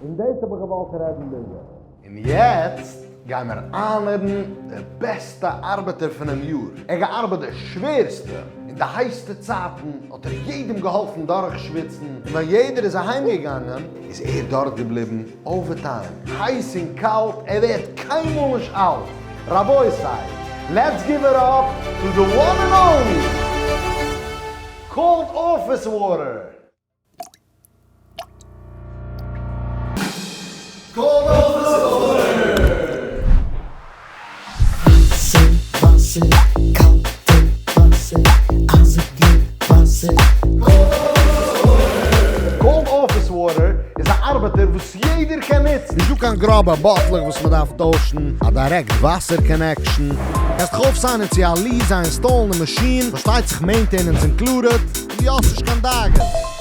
און דאס האב איך געוואלט רעדן ביז יעצט. און יעצט גיימער honor ן די בעסטע ארבעטער פונעם יאר, ער געארבעט די שווערסטע, אין די הייסטע צייטן האט ער יעדעם געהאלפן דורכשוויצן, און ווען יעדער איז אהיימגעגאנגען איז ער דארט געבליבן overtime, הייס און קאלט, ער ווערט קיינמאל נישט אלט, רבותי, let's give it up to the one and only Cold Office Water! וואסער, וואסער, קאלטע וואסער, אייזיגע וואסער. Cold Office Water איז א ארבעטער וואס יעדער קען נוצן. נישט דא קיין גראבע באטלעך וואס מען דארף טוישן, א direct וואסער connection. קענסט דיך אויפסיינען צו א lease, זיי install ן די מאשין, פארשטייט זיך maintenance included, און דו האסט נישט קיין דאגות.